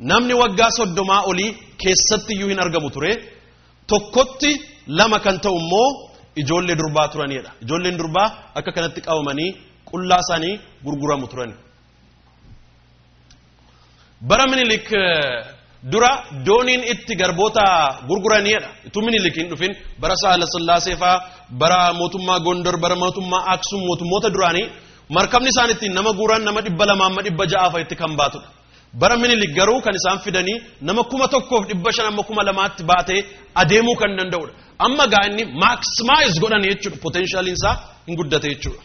Namni waggaa 30 olii keessatti iyyuu hin argamu ture. Tokkotti lama kan ta'u immoo ijoollee durbaa turanidha. Ijoolleen durbaa akka kanatti qabamanii qullaa isaanii gurguramu turan. Bara Minilik dura dooniin itti garboota gurguranidha. Utuu Minilik hin dhufin, bara Saala Sillaasee faa, bara mootummaa Gondor, bara mootummaa Aksum, mootummoota duraanii, markabni isaan ittiin nama guuran nama 200 amma 600 fa'a itti kan baatudha. Bara Minilik garuu kan isaan fidanii nama 1500 amma 2000tti baatee adeemuu kan danda'udha. Amma gaa inni maximize godhan jechuudha. Potentialiin isaa hin guddate jechuudha.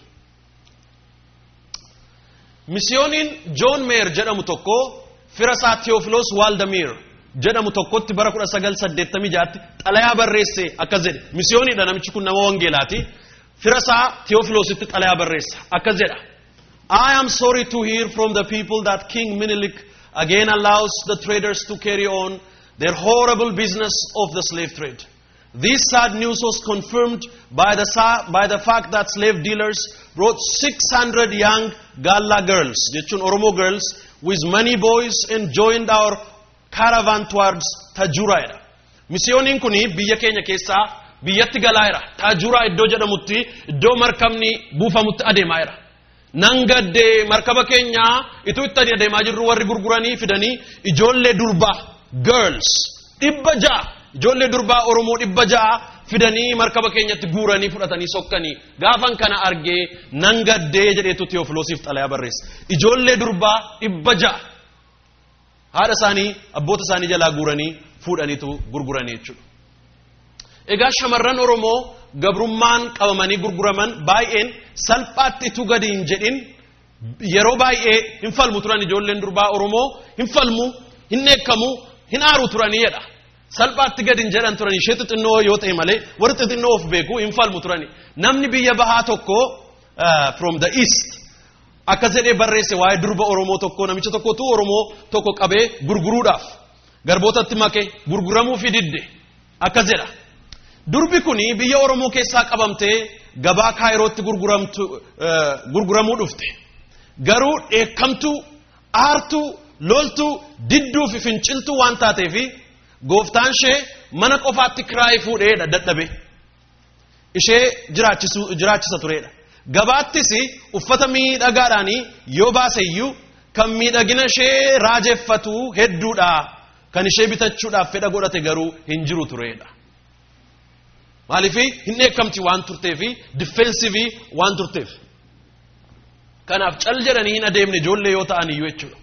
Misiyooniin John Meyer jedhamu tokko fira isaa Theophilos Waldemir jedhamu tokkotti bara 1986tti xalayaa barreesse. Akkas jedhe. Misiyooniidha namichi kun, nama wangeelaati. Fira isaa Theophilositti xalayaa barreessa. Akkas jedha: "I am sorry to hear from the people that King Minilik again allows the traders to carry on their horrible business of the slave trade. This sad news was confirmed by the fact that slave dealers brought 600 young Galla girls, jechuun Oromo girls, with many boys and joined our caravan towards Tajura" jedha. Misiyooniin kun biyya keenya keessaa biyyatti galaa jira. Tajuraa iddoo jedhamutti, iddoo markabni buufamutti adeemaa jira. Nan gaddee, markaba keenya ituu itti adeemaa jirru warri gurguranii fidanii ijoollee durbaa, girls 600, ijoollee durbaa Oromoo 600 fidanii markaba keenyatti guuranii fudhatanii sokkanii, gaafan kana argee nan gaddee jedheetu Teofilosiif xalayaa barreessa. Ijoollee durbaa 600 haadha isaanii, abboota isaanii jalaa guuranii fuudhaniitu gurguranii jechuudha. Egaa shamarran Oromoo gabrummaan qabamanii gurguraman baay'een salphaatti ituu gadi hin jedhin yeroo baay'ee hin falmu turan. Ijoolleen durbaa Oromoo hin falmu, hin dheekkamu, hin aaru turanii jedha. Salphaatti gadi hin jedhan turan, ishee xixinnoo yoo ta'e malee. Warri xixinnoo of beeku hin falmu turani. Namni biyya bahaa tokko, from the east, akkas jedhee barreesse waa'ee durba Oromoo tokko. Namicha tokkotu Oromoo tokko qabee gurguruudhaaf garbootatti make, gurguramuu fi didde. Akkas jedha: "Durbi kuni biyya Oromoo keessaa qabamtee gabaa Kaayirootti gurguramtu gurguramuu dhufte. Garuu dheekkamtuu, aartuu, loltuu, didduu fi finciltuu waan taateefi gooftaan ishee mana qofaatti kiraayii fuudheedha dadhabe. Ishee jiraachisa turedha. Gabaattis uffata miidhagaadhaan yoo baase iyyuu kan miidhagina ishee raajeffatu hedduudha. Kan ishee bitachuudhaaf fedha godhate garuu hin jiru turedha." Maaliif? Hin dheekkamti waan turteefi, defensive waan turteef. Kanaaf cal jedhanii hin adeemne, ijoollee yoo ta'an iyyuu jechuudha.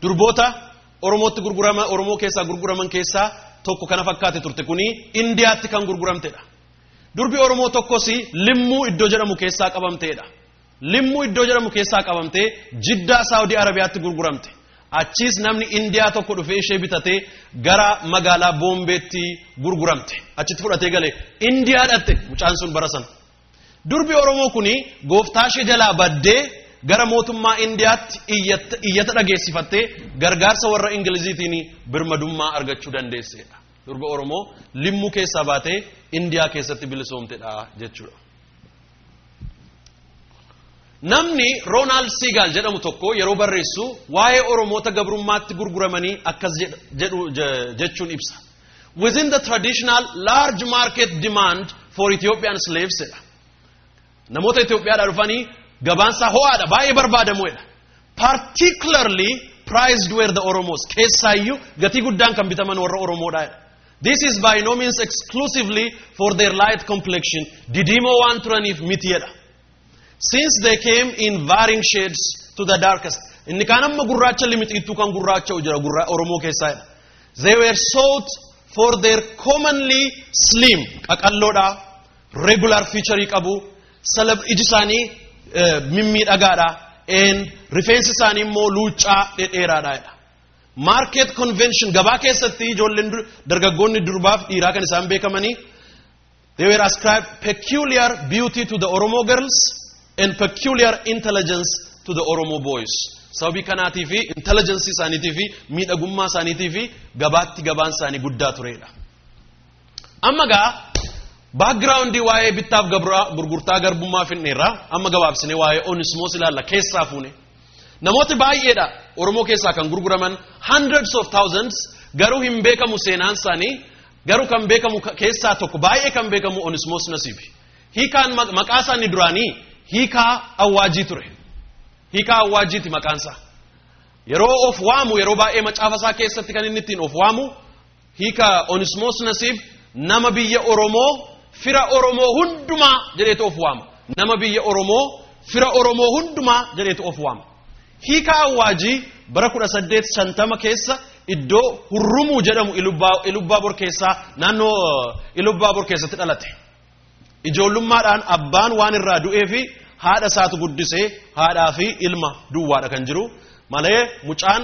Durboota Oromootti gurgurama, Oromoo keessaa gurguraman keessaa tokko kana fakkaate turte. Kuni Indiyaatti kan gurguramtedha. Durbi Oromoo tokkos Limmuu iddoo jedhamu keessaa qabamteedha. Limmuu iddoo jedhamu keessaa qabamtee Jiddaa, Saawudii Arabiyaatti gurguramte. Achiis namni Indiyaa tokko dhufee ishee bitatee gara magaalaa Boombeetti gurguramte. Achitti fudhatee galee Indiyaa dhatte mucaan sun bara sana. Durbi Oromoo kuni gooftaa ishee jalaa baddee gara mootummaa Indiyaatti iyyata dhageessifattee gargaarsa warra Ingiliziitiin birmadummaa argachuu dandeesseedha. Durba Oromoo Limmuu keessaa baatee Indiyaa keessatti bilisoomtedha jechuudha. Namni Roonaald Siigaal jedhamu tokko yeroo barreessu waa'ee Oromoota gabrummaatti gurguramanii akkas jedhu jechuun ibsa. "Within the traditional large market demand for Ethiopian slaves" jedha. Namoota Itoophiyaadhaa dhufanii gabaansaa ho'aadha, baay'ee barbaadamuudha. "Particularly prized were the Oromos." Keessaayyuu gatii guddaan kan bitaman warra Oromoodha. "This is by no means exclusively for their light complexion." Didiimoo waan turaniif miti jedha. "Since they came in varying shades to the darkest." Inni kaan amma gurraacha limixiittuu kan gurraacha'u jira gurra Oromoo keessaa jedha. "They were sought for their commonly slim," qaqalloodha, regular feature qabu, iji isaanii mimmiidhagaadha, and rifeensi isaanii immoo luuccaa dhedheeraadha jedha. Market convention, gabaa keessatti ijoolleen dargaggoonni durbaaf dhiiraa kan isaan beekamanii, they were ascribed peculiar beauty to the Oromo girls and peculiar intelligence to the Oromo boys. Sababii kanaatii fi intelligence isaaniitii fi miidhagummaa isaaniitii fi gabaatti gabaan isaanii guddaa turedha. Amma gaa background waa'ee bittaaf gurgurtaa garbummaa finneerra, amma gabaabsinee waa'ee Onismoos ilaalla keessaa fuune. Namooti baay'eedha Oromoo keessaa kan gurguraman, hundreds of thousands, garuu hin beekamu seenaan isaanii. Garuu kan beekamu keessaa tokko, baay'ee kan beekamu, Onismoos Nasiibi. Hiikaan maqaa isaanii duraanii Hiikaa Awwaajii ture. Hiikaa Awwaajiiti maqaan isaa. Yeroo of waamu, yeroo baay'ee macaafa isaa keessatti kan inni ittiin of waamu, hiika Onismoos Nasiib nama biyya Oromoo, fira Oromoo hundumaa jedheetu of waama. Nama biyya Oromoo, fira Oromoo hundumaa jedheetu of waama. Hiikaa Awwaajii bara 1850 keessa iddoo Hurrumuu jedhamu Ilubbaabor keessaa, naannoo Ilubbaabor keessatti dhalate. Ijoollummaadhaan abbaan waan irraa du'ee fi haadha isaatu guddisee, haadhaa fi ilma duwwaadha kan jiru malee mucaan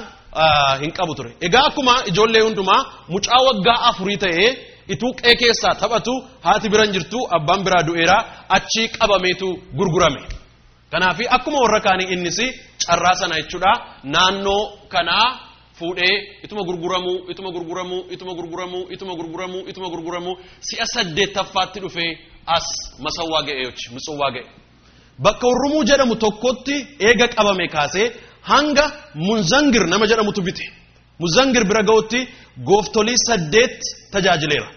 hin qabu ture. Egaa akkuma ijoollee hundumaa mucaa waggaa 4 ta'ee ituu qe'ee keessaa taphatu, haati bira hin jirtu, abbaan biraa du'eera, achii qabameetu gurgurame. Kanaaf akkuma warra kaanii innis carraa sana jechuudha naannoo kanaa fuudhee ituma gurguramuu, ituma gurguramuu, ituma gurguramuu, ituma gurguramuu, ituma gurguramuu, si'a saddeettaffaatti dhufee as Masawwaa ga'e yoochi Mitsawwaa ga'e. Bakka Hurrumuu jedhamu tokkotti eega qabame kaasee hanga Munzangir nama jedhamutu bite. Munzangir bira ga'utti gooftolii saddeet tajaajileera.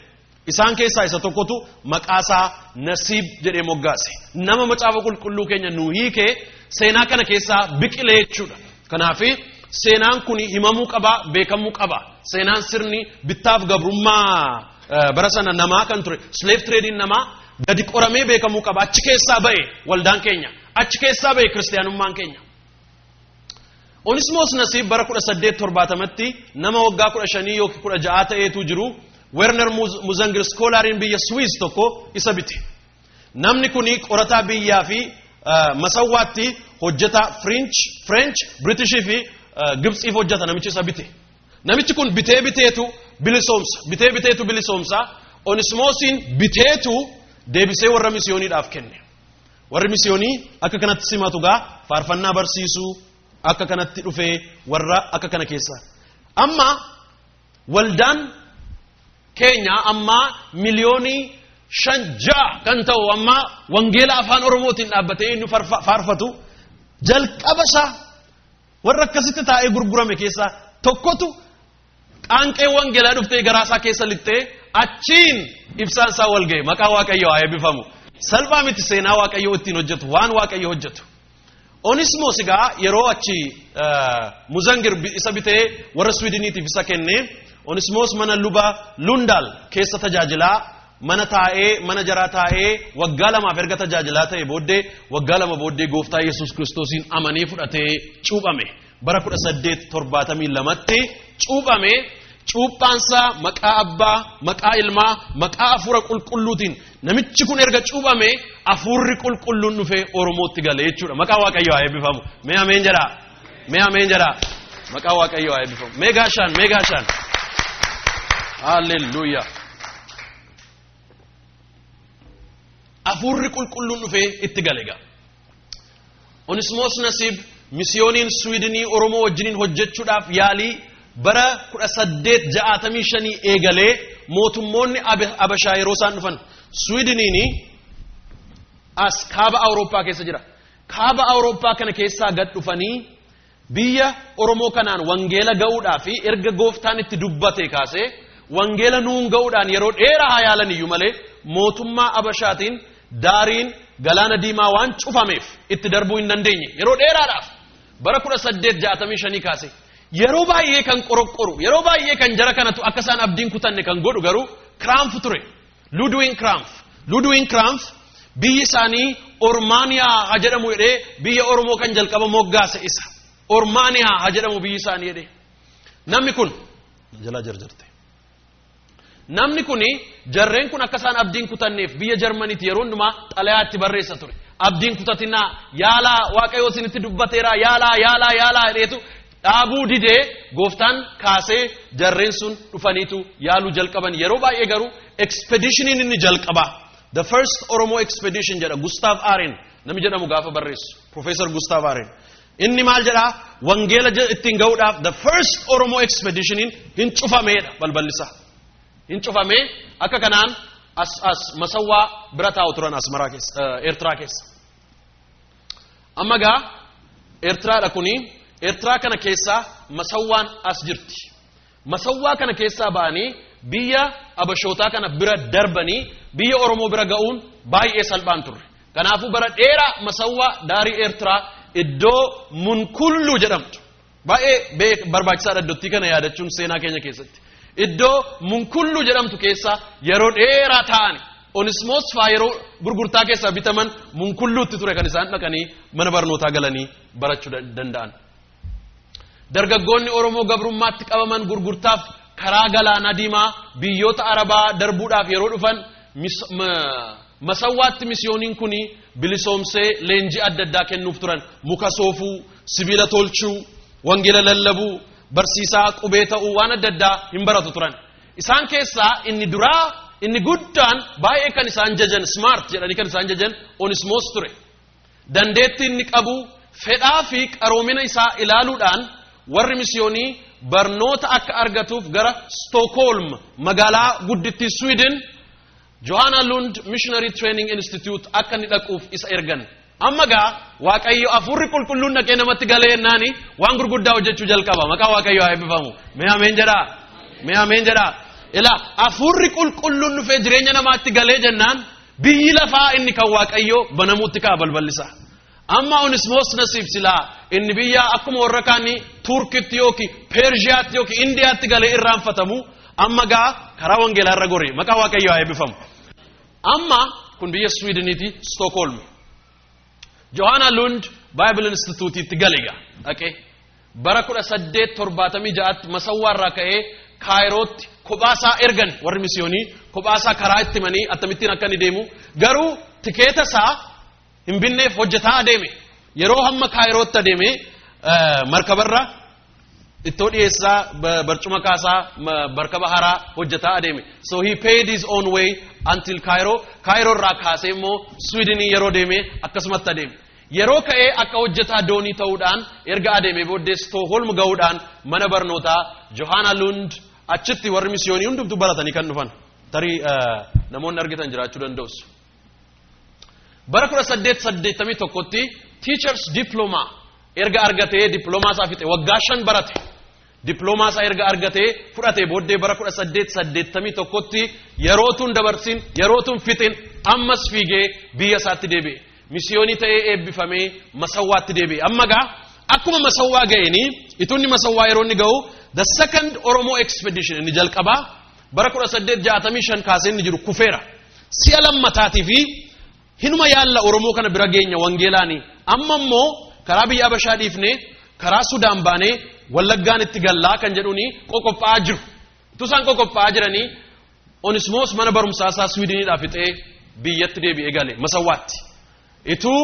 Isaan keessaa isa tokkotu maqaasaa Nasiib jedhee moggaase. Nama macaafa qulqulluu keenya nu hiikee seenaa kana keessaa biqilee jechuudha. Kanaaf seenaan kun himamuu qaba, beekamuu qaba. Seenaan sirni bittaaf gabrummaa bara sana namaa kan ture, slave trading namaa gadi qoramee beekamuu qaba. Achi keessaa ba'e waldaan keenya. Achi keessaa ba'e kiristaanummaan keenya. Onismoos Nasiib bara 1870tti nama waggaa 15 yookiin 16 ta'eetu jiru, Werner Muzangir scholariin biyya Swiss tokko isa bite. Namni kuni qorataa biyyaa fi Masawwaatti hojjeta French, Britishii fi Gibxiif hojjeta namichi isa bite. Namichi kun bitee biteetu bilisoomsa. Bitee biteetu bilisoomsa. Onismoosiin biteetu deebisee warra misiyooniidhaaf kenne. Warri misiyoonii akka kanatti simatu gaa, faarfannaa barsiisuu akka kanatti dhufee warra akka kana keessa. Amma waldaan keenya amma miliyoonii 5-6 kan ta'u, amma wangeela afaan Oromootiin dhaabbatee inni faarfatu, jalqaba isaa warra akkasitti taa'ee gurgurame keessaa tokkotu qaanqee wangeelaa dhuftee garaa isaa keessa lixxee achiin ibsaan isaa wal ga'e. Maqaa Waaqayyoo haa eebbifamu. Salphaa miti seenaa Waaqayyoo ittiin hojjetu, waan Waaqayyo hojjetu. Onismoos egaa yeroo achi Muzangir isa bitee warra Swiidiniitiif isa kenne, Onismoos mana luba Lundaal keessa tajaajilaa, mana taa'ee, mana jaraa taa'ee waggaa 2f erga tajaajilaa ta'e booddee, waggaa 2 booddee gooftaa Yesuus Kiristoosiin amanee fudhatee cuuphame. Bara 1872tti cuuphame. Cuuphaansaa maqaa abbaa, maqaa ilmaa, maqaa hafuura qulqulluutiin. Namichi kun erga cuuphame hafuurri qulqulluun dhufee Oromootti gale jechuudha. Maqaa Waaqayyoo haa eebbifamu. Mee ameen jedhaa. Mee ameen jedhaa. Maqaa Waaqayyoo haa eebbifamu. Mee gaashaan, mee gaashaan. Haalleluuyaa. Hafuurri qulqulluun dhufee itti gale gaa. Onismoos Nasiib misiyooniin Swiidinii Oromoo wajjiniin hojjechuudhaaf yaalii bara 1865 eegalee, mootummoonni Abashaa yeroo isaan dhufan, Swiidiniin as kaaba Awurooppaa keessa jira. Kaaba Awurooppaa kana keessaa gad dhufanii biyya Oromoo kanaan wangeela ga'uudhaa fi erga gooftaan itti dubbate kaasee wangeela nuun ga'uudhaan yeroo dheeraa haa yaalan iyyuu malee, mootummaa Abashaatiin daariin galaana diimaa waan cufameef itti darbuu hin dandeenye yeroo dheeraadhaaf, bara 1865 kaase. Yeroo baay'ee kan qoroqqoru, yeroo baay'ee kan jara kanatu akka isaan abdiin kutanne kan godhu garuu Kiraanf ture. Ludwig Kiraanf. Ludwig Kiraanf biyyi isaanii Ormaaniyaa haa jedhamu jedhee biyya Oromoo kan jalqaba moggaase isa. Ormaaniyaa haa jedhamu biyyi isaanii jedhee. Namni kun jalaa jarjarte. Namni kuni jarreen kun akka isaan abdiin kutanneef biyya Jarmaniitti yeroo hundumaa xalayaa itti barreessa ture. Abdiin kutatinaa, yaalaa, Waaqayyo isinitti dubbateera, yaalaa, yaalaa, yaalaa jedheetu dhaabuu didee, gooftaan kaasee jarreen sun dhufaniitu yaaluu jalqaban. Yeroo baay'ee garuu expeditioniin inni jalqabaa, The First Oromo Expedition jedha Gustav Aren namni jedhamu gaafa barreessu, Professor Gustav Aren. Inni maal jedhaa? Wangeela ittiin ga'uudhaaf the first Oromo expeditioniin hin cufameedha balballisaa. Hin cufamee akka kanaan as Masawwaa bira taa'u turan Asmaraa keessa, Eertiraa keessa. Amma gaa Eertiraadha kuni. Eertiraa kana keessaa Masawwaan as jirti. Masawwaa kana keessaa ba'anii biyya Abashootaa kana bira darbanii biyya Oromoo bira ga'uun baay'ee salphaan turre. Kanaafuu bara dheeraa Masawwaa daarii Eertiraa iddoo Munkulluu jedhamtu. Baay'ee barbaachisaadha iddootti kana yaadachuun seenaa keenya keessatti. Iddoo Munkulluu jedhamtu keessa yeroo dheeraa taa'ani. Onismoos faa yeroo gurgurtaa keessaa bitaman Munkulluutti ture kan isaan dhaqanii mana barnootaa galanii barachuu danda'an. Dargaggoonni Oromoo gabrummaatti qabaman gurgurtaaf karaa galaana diimaa biyyoota Arabaa darbuudhaaf yeroo dhufan Masawwaatti misiyooniin kun bilisoomsee leenjii adda addaa kennuuf turan. Muka soofuu, sibiila tolchuu, wangeela lallabuu, barsiisaa qubee ta'uu waan adda addaa hin baratu turan. Isaan keessaa inni duraa, inni guddaan baay'ee kan isaan jajan, smart jedhanii kan isaan jajan, Onismoos ture. Dandeettii inni qabu, fedhaa fi qaroomina isaa ilaaluudhaan warri misiyoonii barnoota akka argatuuf gara Stookholm, magaalaa guddittii Sweden, Johanna Lund Missionary Training Institute akka inni dhaquuf isa ergan. Amma gaa Waaqayyo Hafuurri Qulqulluun dhaqee namatti galee jennaani waan gurguddaa hojjechuu jalqaba. Maqaa Waaqayyo haa eebbifamu. Mee ameen jedhaa. Mee ameen jedhaa. Ilaa, Hafuurri Qulqulluun dhufee jireenya namaatti galee jennaan biyyi lafaa inni kan Waaqayyo banamuutti ka'a balballisaa. Amma Onismoos Nasiib silaa inni biyya akkuma warra kaanii Turkitti yookiin Peershiyaatti yookiin Indiyaatti galee irraanfatamu, amma gaa karaa wangeelaa irra gore. Maqaa Waaqayyo haa eebbifamu. Amma kun biyya Swiideniiti, Stookholm. Johanna Lund Bible Institute'itti gale gaa dhaqee bara 1876tti Masawwaarraa ka'ee Kaayirootti kophaasaa ergan. Warri misiyoonii kophaasaa karaa itti himanii akkamittiin akka inni deemu, garuu tikeeta isaa hin binneef, hojjetaa adeeme. Yeroo hamma Kaayirootti adeeme markabarra ittoo dhiyeessaa, barcuma kaasaa, markaba haraa hojjetaa adeeme. So he paid his own way until Cairo. Cairo irraa kaasee immoo Swiidinii yeroo deeme akkasumatti adeeme. Yeroo ka'ee akka hojjetaa doonii ta'uudhaan erga adeeme booddee Stookholm ga'uudhaan mana barnootaa Johanna Lund achitti warri misiyoonii hundumtuu baratanii kan dhufan. Tarii namoonni argitan jiraachuu danda'us. Bara 1881tti teachers diploma erga argatee, diploomaa isaa fixe, waggaa 5 barate. Diploomaa isaa erga argatee fudhatee booddee bara 1881tti yeroo tun dabarsin, yeroo tun fixin, ammas fiigee biyya isaatti deebi'e. Misiyoonii ta'ee eebbifamee Masawwaatti deebi'e. Amma gaa akkuma Masawwaa ga'eenii, itunni Masawwaa yeroo inni ga'u, the second Oromo expedition inni jalqabaa bara 1865 kaasee inni jiru kufeera. Si'a lammataatii fi hinuma yaalla Oromoo kana bira geenya wangeelaanii. Amma immoo karaa biyya Abashaa dhiifnee karaa Sudaan baanee Wallaggaan itti gallaa kan jedhuuni qoqophaa'aa jiru. Utuu isaan qoqophaa'aa jiranii Onismoos mana barumsaa isaa Swiidiniidhaa fixee biyyatti deebi'ee gale Masawwaatti. Ituu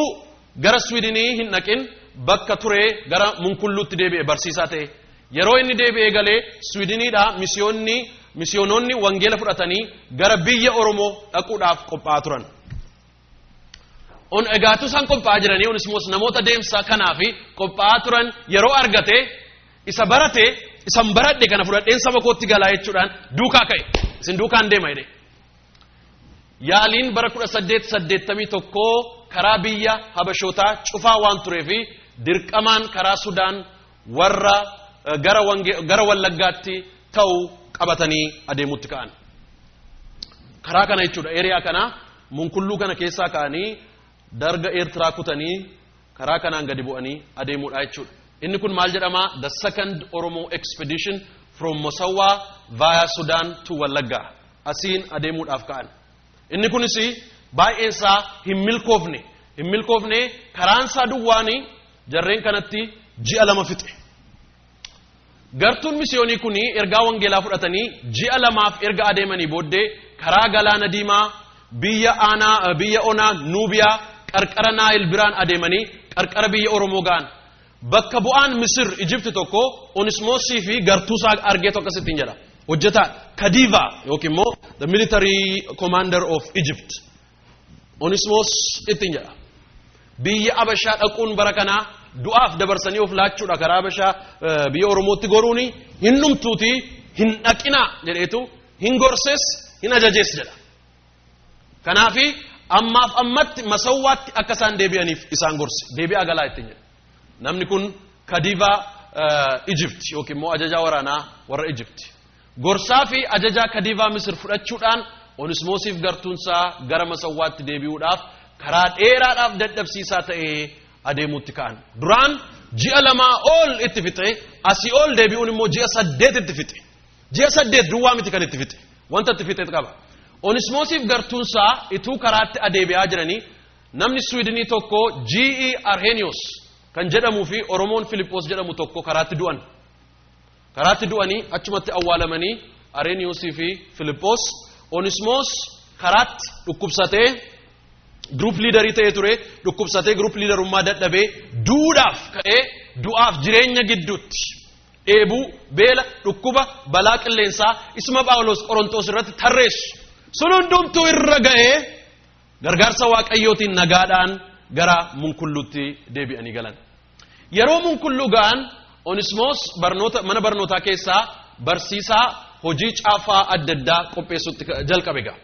gara Swiidinii hin dhaqin bakka turee gara Munkulluutti deebi'e barsiisaa ta'e. Yeroo inni deebi'ee galee Swiidiniidhaa misiyoonoonni wangeela fudhatanii gara biyya Oromoo dhaquudhaaf qophaa'aa turan. On egaatu isaan qophaa'aa jiranii Onismoos namoota deemsa kanaaf qophaa'aa turan yeroo argate, isa barate, isan baradhe kana fudhadheen saba kootti galaa jechuudhaan duukaa ka'e. Isin duukaan deema jedhe. Yaaliin bara 1881 karaa biyya Habashootaa cufaa waan tureefi dirqamaan karaa Sudaan warra gara Wallaggaatti ta'u qabatanii adeemutti ka'an. Karaa kana jechuudha, area kana Munkulluu kana keessaa ka'anii darga Eertiraa kutanii karaa kanaan gadi bu'anii adeemuudha jechuudha. Inni kun maal jedhama? The second Oromo expedition from Masawwa via Sudan to Wallagga. Asiin adeemuudhaaf ka'an. Inni kunis baay'een isaa hin milkoofne. Hin milkoofne, karaan isaa duwwaani jarreen kanatti ji'a 2 fixe. Gartuun misiyoonii kun ergaa wangeelaa fudhatanii ji'a 2f erga adeemanii booddee karaa galaana diimaa biyya aanaa biyya onaa Nuubiyaa qarqara Naayil biraan adeemanii qarqara biyya Oromoo ga'an. Bakka bu'aan Misir, Ijipti tokko Onismoosii fi gartuu isaa argeetu akkasittiin jedha. Hojjetaa Kadiva yookiin immoo the military commander of Egypt. Onismoos ittiin jedha. Biyya Abashaa dhaquun bara kanaa du'aaf dabarsanii of laachuudha, karaa Abashaa biyya Oromootti goruuni hin dhumtuuti, hin dhaqinaa jedheetu hin gorses, hin ajajees jedha. Kanaafi ammaaf ammatti Masawwaatti akka isaan deebi'aniif isaan gorse. Deebi'aa galaa ittiin jedhe. Namni kun Kadiivaa Ijipti yookiin immoo ajajaa waraanaa warra Ijipti. Gorsaa fi ajajaa Kadiivaa Misir fudhachuudhaan Onismoosiif gartuunsaa gara Masawwaatti deebi'uudhaaf karaa dheeraadhaaf dadhabsiisaa ta'ee adeemuutti ka'an. Duraan ji'a 2 ol itti fixe, asii ol deebi'uun immoo ji'a 8 itti fixe. Ji'a 8 duwwaa miti kan itti fixe. Wanta itti fixe qaba. Onismoosiif gartuunsaa ituu karaatti adeebi'aa jiranii namni Swiidinii tokko G.E. Arrhenius kan jedhamuu fi Oromoon Filiphos jedhamu tokko karaatti du'an. Karaatti du'anii achumatti awwaalamanii Arrheniusii fi Filiphos. Onismoos karaatti dhukkubsatee group leaderii ta'ee ture, dhukkubsatee group leaderummaa dadhabee duudhaaf ka'ee du'aaf jireenya gidduutti dheebuu, beela, dhukkuba, balaa qilleensaa isuma Phaawulos Qorontos irratti tarreessu sun hundumtuu irra ga'ee gargaarsa Waaqayyootiin nagaadhaan gara Munkulluutti deebi'anii galan. Yeroo Munkulluu ga'an Onismoos barnoota mana barnootaa keessaa barsiisaa hojii caafaa adda addaa qopheessutti jalqabe ga'a.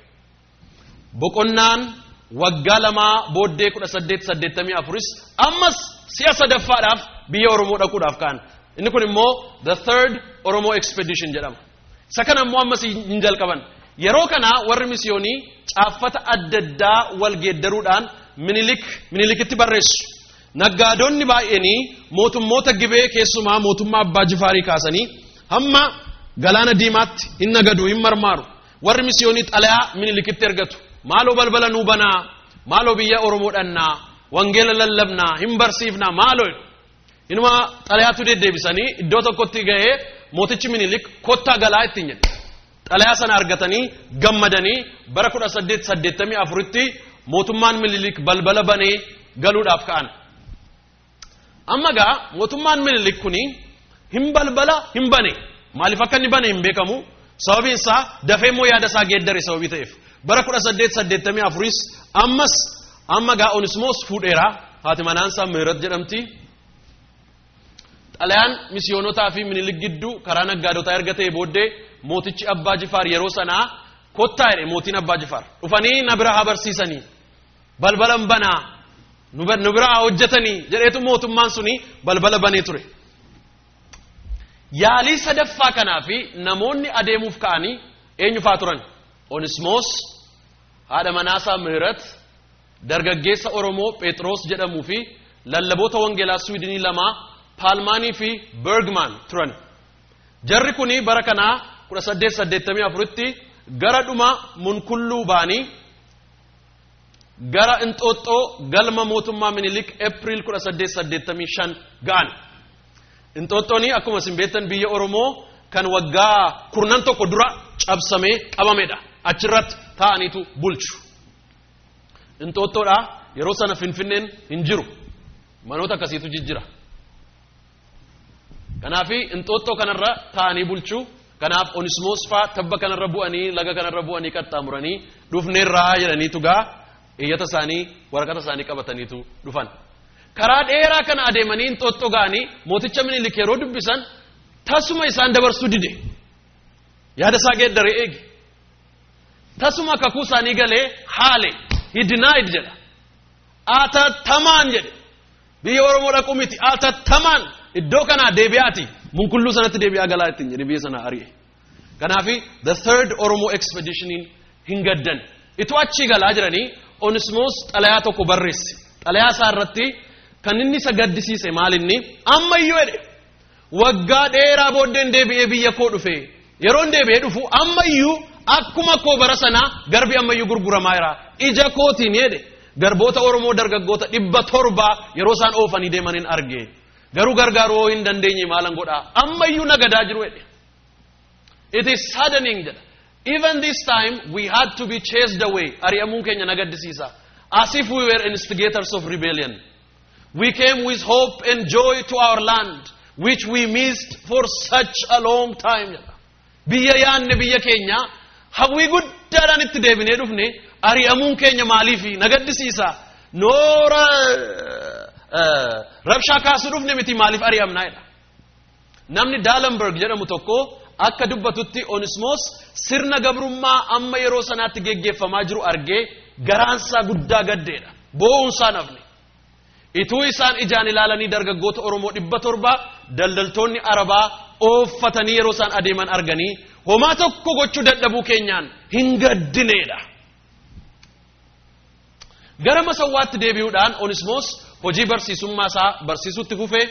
Boqonnaan waggaa 2 booddee 1884 ammas si'a sadaffaadhaaf biyya Oromoo dhaquudhaaf ka'an. Inni kun immoo The Third Oromo Expedition jedhama. Isa kana immoo ammas hin jalqaban. Yeroo kana warri misiyoonii caaffata adda addaa wal geeddaruudhaan Minilikitti barreessu. Naggaadonni baay'eenii mootummoota Gibee keessumaa mootummaa Abbaa Jifaarii kaasanii hamma Galaana Diimaatti hin nagadu, hin marmaaru. Warri misiyoonii xalayaa Minilikitti ergatu. Maaloo balbala nuu banaa, maaloo biyya Oromoo dhannaa, wangeela lallabnaa, hin barsiifnaa, maaloo. Inuma xalayaatu deddeebisanii iddoo tokkotti ga'ee mootichi Minilik kottaa galaa ittiin jedhe. Xalayaa sana argatanii gammadanii bara 1884tti mootummaan Minilik balbala banee galuudhaaf ka'an. Amma gaa mootummaan Minilik kuni hin balbala hin bane. Maaliif akka inni bane hin beekamu. Sababiin isaa dafee immoo yaada isaa geeddare sababii ta'eef. Bara 1884 ammas amma gaa Onismoos fuudheera. Haati manaansaa Mihirat jedhamti. Xalayaan misiyoonotaa fi Minilik gidduu karaa naggaadotaa erga ta'e booddee mootichi Abbaa Jifaar yeroo sanaa kottaa jedhe. Mootiin Abbaa Jifaar dhufanii na bira haa barsiisanii, balbalan banaa, nu bira haa hojjetanii jedheetu mootummaan suni balbala banee ture. Yaalii sadaffaa kanaa fi namoonni adeemuuf ka'anii eenyu faa turan? Onismoos, haadha manaasaa Mihirat, dargaggeessa Oromoo Phexros jedhamuu fi lallaboota wangeelaa Swiidinii 2 Paalmaanii fi Bergman turan. Jarri kuni bara kanaa 1884tti gara dhuma Munkulluu ba'anii gara Inxooxxoo galma mootummaa Minilik Eepiriil 1885 ga'an. Inxooxxoon akkuma isin beektan biyya Oromoo kan waggaa 11 dura cabsamee qabamedha. Achirratti taa'aniitu bulchu. Inxooxxoodha yeroo sana Finfinneen hin jiru. Manoota akkasiitu jijjira. Kanaaf Inxooxxoo kanarra taa'anii bulchu. Kanaaf Onismoos faa tabba kanarra bu'anii, laga kanarra bu'anii qaxxaamuranii dhufneerraa jedhaniitu gaa eeyyata isaanii waraqata isaanii qabataniitu dhufan. Karaa dheeraa kana adeemanii Inxooxxoo ga'anii mooticha Minilik yeroo dubbisan tasuma isaan dabarsuu dide. Yaada isaa geeddaree eegi. Tasuma kakuu isaanii galee haale, he denied jedha. Atattamaan jedhe. Biyya Oromoo dhaqu miti, atattamaan iddoo kanaa deebi'aati. Munkulluu sanatti deebi'aa galaa ittiin jedhe, biyya sana ari'e. Kanaafi The Third Oromo Expeditioniin hin gaddan. Ituu achii galaa jiranii Onismoos xalayaa tokko barreesse. Xalayaa isaa irratti kan inni isa gaddisiise maalinni? Ammayyuu jedhe, waggaa dheeraa booddeen deebi'ee biyya koo dhufe. Yeroon deebi'ee dhufu ammayyuu akkuma koo bara sanaa garbi ammayyuu gurguramaa jira. Ija kootiin jedhe garboota Oromoo dargaggoota 700 yeroo isaan oofanii deemaniin arge. Garuu gargaaruu hin dandeenye, maalan godhaa? Ammayyuu nagadaa jiru jedhe. It is saddening jedha. Even this time we had to be chased away. Ari'amuun keenya na gaddisiisa. As if we were instigators of rebellion. We came with hope and joy to our land, which we missed for such a long time jedha. Biyya yaanne, biyya keenya hawwii guddaadhaan itti deebinee dhufne, ari'amuun keenya maaliifi na gaddisiisa. Noora rabshaa kaasuu dhufne miti, maaliif ari'amnaa jedha. Namni Daalenberg jedhamu tokko akka dubbatutti Onismoos sirna gabrummaa amma yeroo sanaatti geggeeffamaa jiru argee garaansaa guddaa gaddeedha. Boo'uunsaa nafne. Ituu isaan ijaan ilaalanii dargaggoota Oromoo 700 daldaltoonni Arabaa ooffatanii yeroo isaan adeeman arganii homaa tokko gochuu dadhabuu keenyaan hin gaddineedha. Gara Masawwaatti deebi'uudhaan Onismoos hojii barsiisummaa isaa barsiisutti fufee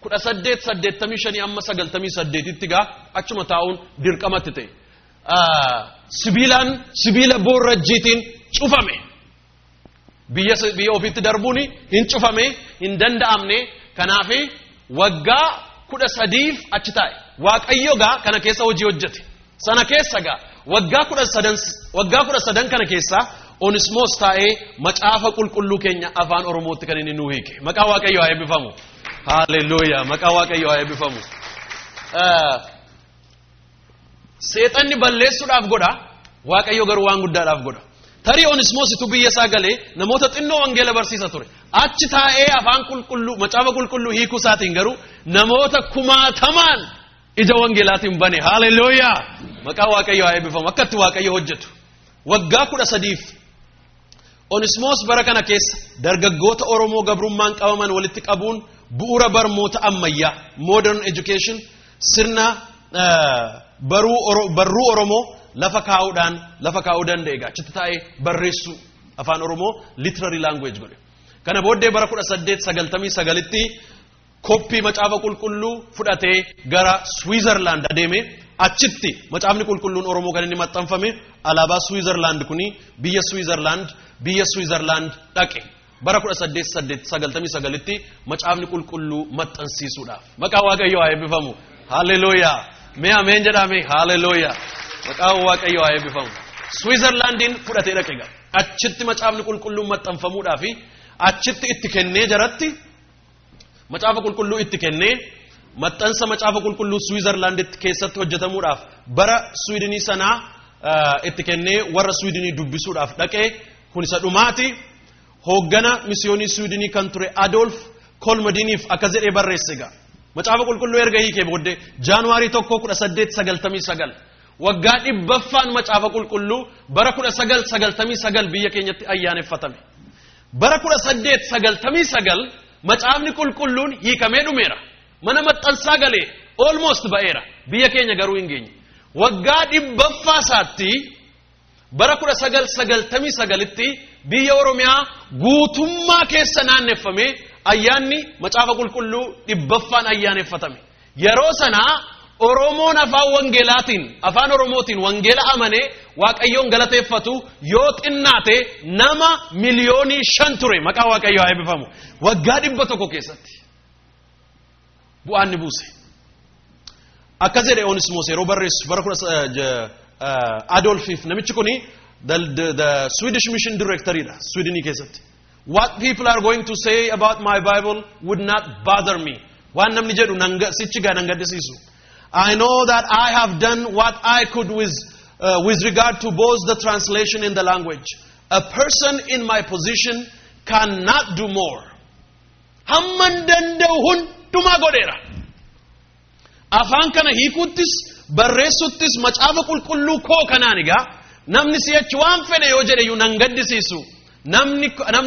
1885 amma 98tti gaa achuma taa'uun dirqamatti ta'e. Sibiilaan, sibiila boorrajjiitiin cufame. Biyya ofiitti darbuun hin cufame, hin danda'amne. Kanaaf waggaa 13f achi taa'e. Waaqayyo gaa kana keessa hojii hojjete. Sana keessa gaa waggaa 13 kana keessa Onismoos taa'ee Macaafa Qulqulluu keenya afaan Oromootti kan inni nuu hiike. Maqaa Waaqayyo haa eebbifamu. Haalleluuyaa! Maqaa Waaqayyo haa eebbifamu. Seexanni balleessuudhaaf godha, Waaqayyo garuu waan guddaadhaaf godha. Tarii Onismoos ituu biyya isaa galee namoota xinnoo wangeela barsiisa ture. Achi taa'ee afaan qulqulluu, Macaafa Qulqulluu hiikuu isaatiin garuu namoota kumaatamaan ija wangeelaatiin bane. Haalleluuyaa! Maqaa Waaqayyo haa eebbifamu. Akkatti Waaqayyo hojjetu. Waggaa 13f Onismoos bara kana keessa dargaggoota Oromoo gabrummaan qabaman walitti qabuun bu'uura barmoota ammayyaa, modern education, sirna barruu Oromoo lafa kaa'uudhaan lafa kaa'uu danda'e. Egaa achitti taa'ee barreessuu afaan Oromoo literary language godhe. Kana booddee bara 1899tti koppii Macaafa Qulqulluu fudhatee gara Switzerland adeeme. Achitti Macaafni Qulqulluun Oromoo kan inni maxxanfame. Alaabaa Switzerland kuni biyya Switzerland, biyya Switzerland dhaqe bara 1899tti Macaafni Qulqulluu maxxansiisuudhaaf. Maqaa Waaqayyoo haa eebbifamu. Haleluuyaa! Mee ameen jedhame. Haleluuyaa! Maqaa Waaqayyoo haa eebbifamu. Switzerlandiin fudhatee dhaqe. Gaa achitti Macaafni Qulqulluun maxxanfamuudhaaf achitti itti kennee, jaratti Macaafa Qulqulluu itti kennee, maxxansa Macaafa Qulqulluu Switzerlanditti keessatti hojjetamuudhaaf bara Swiidinii sanaa itti kennee warra Swiidinii dubbisuudhaaf dhaqee. Kun isa dhumaati. Hooggana misiyoonii Swiidinii kan ture Adolf Kolmodiniif akkas jedhee barreesse. Egaa Macaafa Qulqulluu erga hiikee booddee Jaanuwaarii 1, 1899, waggaa 100ffaan Macaafa Qulqulluu bara 1999 biyya keenyatti ayyaaneffatame. Bara 1899 Macaafni Qulqulluun hiikamee dhumeera, mana maxxansaa galee almost ba'eera, biyya keenya garuu hin geenye. Waggaa 100ffaa isaatti bara 1999tti biyya Oromiyaa guutummaa keessa naanneffame ayyaanni Macaafa Qulqulluu 100ffaan ayyaaneffatame. Yeroo sanaa Oromoon afaan wangeelaatiin, afaan Oromootiin wangeela amanee Waaqayyoon galateeffatu yoo xinnaate nama 5 miliyoonii ture. Maqaa Waaqayyoo haa eebbifamu. Waggaa 100 keessatti bu'aan ni buuse. Akkas jedhe Onismoos yeroo barreessu bara kudha Adolfiif. Namichi kuni the Swedish mission directoridha Swedinii keessatti. "What people are going to say about my Bible would not bother me." Waan namni jedhu sichi gaa nan gaddisiisu. "I know that I have done what I could with regard to both the translation and the language. A person in my position cannot do more." Hamman danda'u hundumaa godheera. Afaan kana hiikuuttis barreessuttis Macaafa Qulqulluu koo kanaan egaa namni si'achi waan fedhe yoo jedhe iyyuu nan gaddisiisu. Namni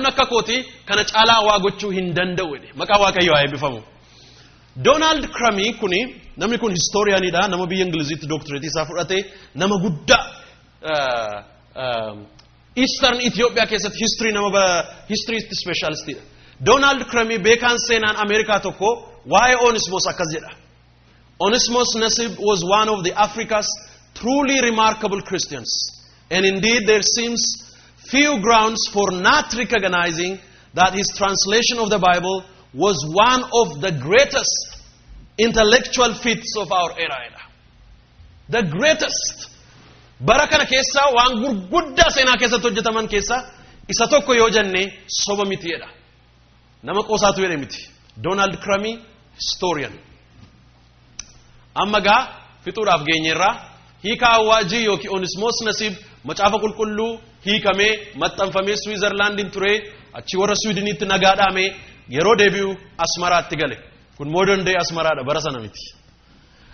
akka kooti kana caalaa waa gochuu hin danda'u jedhe. Maqaa Waaqayyoo haa eebbifamu. Donald Crummy kuni, namni kun historianidha, nama biyya Ingiliziitti dooktireetii isaa fudhate, nama guddaa Eastern Ethiopia keessatti history, nama history specialistidha. Donald Crummy beekaan seenaan Ameerikaa tokko waa'ee Onismos akkas jedha. "Onesmus Nasib was one of the Africa's truly remarkable Christians. And indeed there seems few grounds for not recognizing that his translation of the Bible was one of the greatest intellectual feats of our era." The greatest. Bara kana keessa waan gurguddaa seenaa keessatti hojjetaman keessaa isa tokko yoo jenne soba miti jedha. Nama qoosaatu jedhe miti. Donald Crummy, historian. Amma gaa fixuudhaaf geenyerraa. Hiika Awwaajii yookiin Onismoos Nasiib Macaafa Qulqulluu hiikamee maxxanfamee Swiizerlaandiin ture, achi warra Swiidiniitti nagaa dhaame, yeroo deebi'u Asmaraatti gale. Kun modern day Asmaraadha, bara sana miti.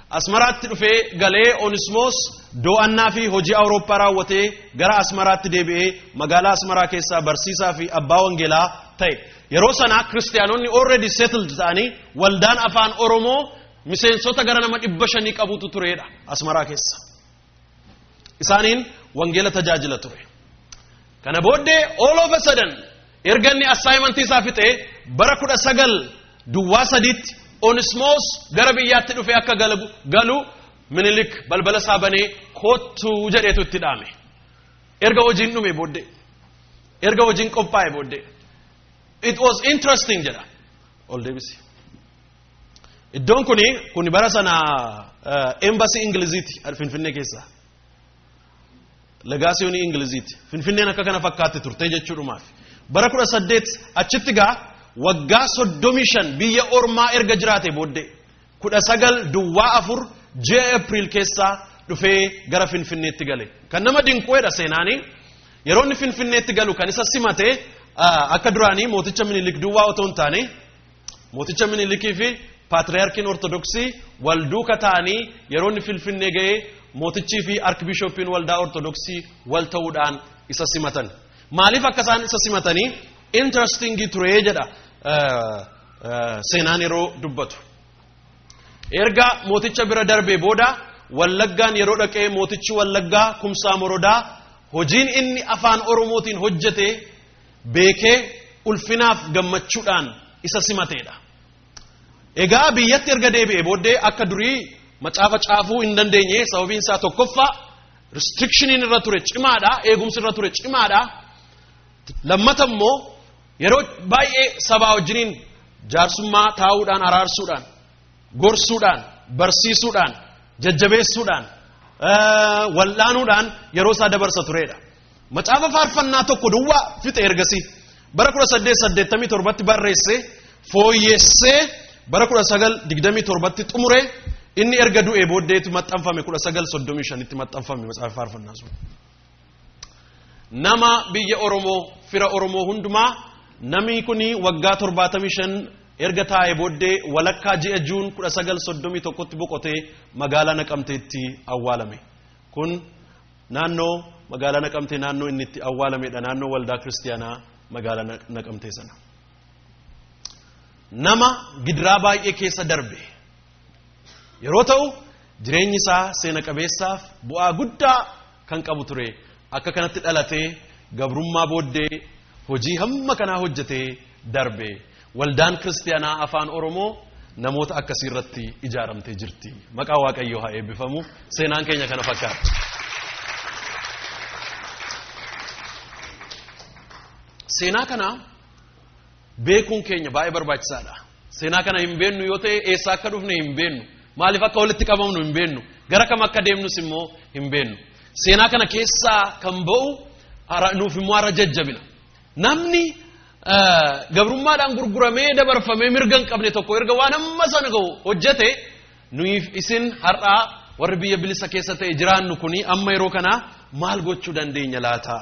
Asmaraatti dhufee galee Onismoos do'annaa fi hojii Awurooppaa raawwatee gara Asmaraatti deebi'ee magaalaa Asmaraa keessaa barsiisaa fi abbaa wangeelaa ta'e. Yeroo sanaa kiristaanonni already settled ta'anii waldaan afaan Oromoo miseensota gara nama 500 qabutu turedha Asmaraa keessa. Isaaniin wangeela tajaajila ture. Kana booddee all of a sudden erga inni assignmentii isaa fixee bara 1903tti Onismoos gara biyyaatti dhufee akka galu Minilik balbala isaa banee kottuu jedheetu itti dhaame. Erga hojiin dhume booddee, erga hojiin qophaa'e booddee. It was interesting jedha. Ol deebisi. Iddoon kuni bara sana embassy Ingiliziiti Finfinnee keessa. Legaasiyoonii Ingiliziiti. Finfinneen akka kana fakkaatti turte jechuudhumaaf. Bara 18 achitti gaa waggaa 35 biyya ormaa erga jiraate booddee 1904 ji'a April keessaa dhufee gara Finfinneetti gale. Kan nama dinquudha seenaanii. Yeroo inni Finfinneetti galu kan isa simate akka duraanii mooticha Minilik duwwaa otoo hin taane mooticha Minilikii fi paatriyaarkiin Ortodoksii wal duuka ta'anii yeroo inni Finfinnee ga'ee mootichii fi arkibishooppiin waldaa Ortodoksii wal ta'uudhaan isa simatan. Maaliif akka isaan isa simatanii interestingii ture jedha seenaan yeroo dubbatu. Erga mooticha bira darbee booda Wallaggaan yeroo dhaqee mootichi Wallaggaa Kumsaa Morodaa hojiin inni afaan Oromootiin hojjete beekee ulfinaaf gammachuudhaan isa simateedha. Egaa biyyatti erga deebi'ee booddee akka durii macaafa caafuu hin dandeenye, sababiin isaa tokkoffaa restrictioniin irra ture cimaadha, eegumsi irra ture cimaadha. Lammata immoo yeroo baay'ee sabaa wajjiniin jaarsummaa taa'uudhaan, araarsuudhaan, gorsuudhaan, barsiisuudhaan, jajjabeessuudhaan, wal'aanuudhaan yeroo isaa dabarsa turedha. Macaafa faarfannaa tokko duwwaa fixe ergasii. Bara 1887tti barreesse, fooyyessee bara 1927tti xumure. Inni erga du'ee booddeetu maxxanfame, 1935tti maxxanfame macaafa faarfannaa sun. Nama biyya Oromoo, fira Oromoo hundumaa, namni kuni waggaa 75 erga taa'ee booddee walakkaa ji'a Juun 1931tti boqotee magaalaa Naqamteetti awwaalame. Kun naannoo magaalaa Naqamtee naannoo inni itti awwaalamedha, naannoo waldaa kiristiyaanaa magaalaa Naqamtee sana. Nama gidiraa baay'ee keessa darbe yeroo ta'u jireenyi isaa seena qabeessaaf bu'aa guddaa kan qabu ture. Akka kanatti dhalatee gabrummaa booddee hojii hamma kanaa hojjetee darbe. Waldaan kiristiyaanaa afaan Oromoo namoota akkasii irratti ijaaramtee jirti. Maqaa Waaqayyoo haa eebbifamu. Seenaan keenya kana fakkaata. Seenaa kana beekuun keenya baay'ee barbaachisaadha. Seenaa kana hin beennu yoo ta'e eessaa akka dhufne hin beennu. Maaliif akka walitti qabamnu hin beennu. Gara kam akka deemnus immoo hin beennu. Seenaa kana keessaa kan ba'u nuuf immoo har'a jajjabina. Namni gabrummaadhaan gurguramee dabarfamee mirga hin qabne tokko erga waan amma sana ga'u hojjete, nuyiif isin har'aa warri biyya bilisa keessa ta'e jiraannu kuni amma yeroo kana maal gochuu dandeenya laata?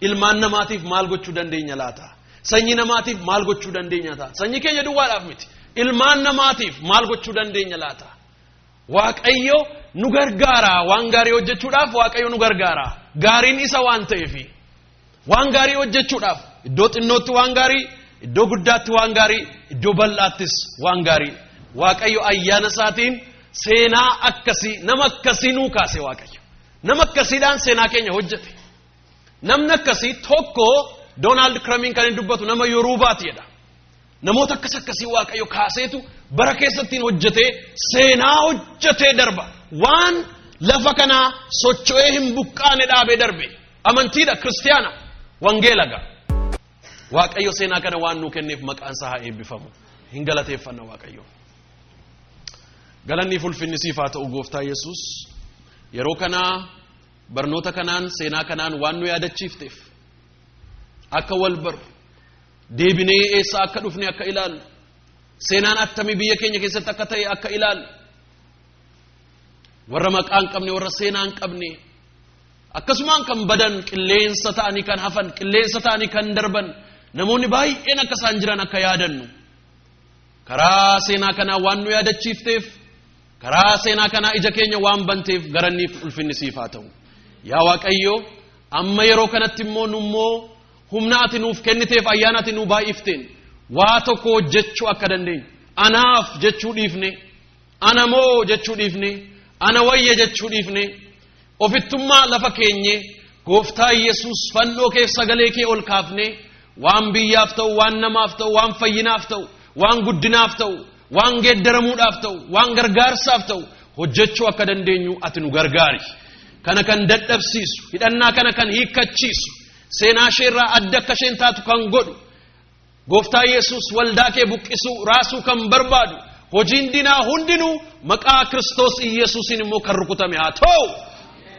Ilmaan namaatiif maal gochuu dandeenya laata? Sanyii namaatiif maal gochuu dandeenya laata? Sanyii keenya duwwaadhaaf miti. Ilmaan namaatiif maal gochuu dandeenya laata? Waaqayyo nu gargaara. Waan gaarii hojjechuudhaaf Waaqayyo nu gargaara. Gaariin isa waan ta'eefi. Waan gaarii hojjechuudhaaf iddoo xinnootti waan gaarii, iddoo guddaatti waan gaarii, iddoo bal'aattis waan gaarii. Waaqayyo ayyaana isaatiin seenaa akkasii, nama akkasii nuu kaase Waaqayyo. Nama akkasiidhaan seenaa keenya hojjete. Namni akkasii tokko Doonaald Kiramiin kan inni dubbatu nama Yoruubaati jedha. Namoota akkas akkasii Waaqayyo kaaseetu bara keessattiin hojjetee seenaa hojjetee darba. Waan lafa kanaa socho'ee hin buqqaane dhaabee darbe. Amantiidha, kiristiyaana, wangeela gaa. Waaqayyo seenaa kana waan nuu kenneef maqaan isaa haa eebbifamu. Hin galateeffanna Waaqayyo. Galanni ulfinni siif haa ta'u Gooftaa Yesuus. Yeroo kanaa barnoota kanaan, seenaa kanaan waan nu yaadachiifteef, akka wal baru, deebinee eessa akka dhufne akka ilaallu, seenaan attamii biyya keenya keessatti akka ta'e akka ilaallu, warra maqaa hin qabne, warra seenaa hin qabne, akkasumaan kan badan, qilleensa ta'anii kan hafan, qilleensa ta'anii kan darban namoonni baay'een akka isaan jiran akka yaadannu karaa seenaa kanaa waan nu yaadachiifteef, karaa seenaa kanaa ija keenya waan banteef galanniif ulfinni siif haa ta'u. Yaa Waaqayyo, amma yeroo kanatti immoo nummoo humna ati nuuf kenniteef, ayyaana ati nuu baay'ifteen Waa tokko hojjechuu akka dandeenyu, anaaf jechuu dhiifne, ana moo jechuu dhiifne, ana wayya jechuu dhiifne, ofittummaa lafa keenye, Gooftaa Yesuus fannoo kee sagalee kee ol kaafne, waan biyyaaf ta'u, waan namaaf ta'u, waan fayyinaaf ta'u, waan guddinaaf ta'u, waan geeddaramuudhaaf ta'u, waan gargaarsaaf ta'u hojjechuu akka dandeenyu ati nu gargaari. Kana kan dadhabsiisu, hidhannaa kana kan hiikkachiisu, seenaa isheerraa adda akka isheen taatu kan godhu, Gooftaa Yesuus waldaa kee buqqisuu, raasuu kan barbaadu hojiin diinaa hundinuu maqaa Kiristoos Yesuusiin immoo kan rukutame haa ta'u.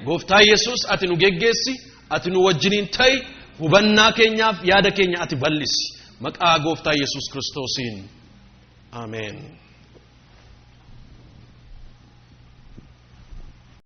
Gooftaa Yesuus, ati nu geggeessi, ati nu wajjiniin ta'i, hubannaa keenyaaf yaada keenya ati bal'isi. Maqaa Gooftaa Yesuus Kiristoosiin. Ameen.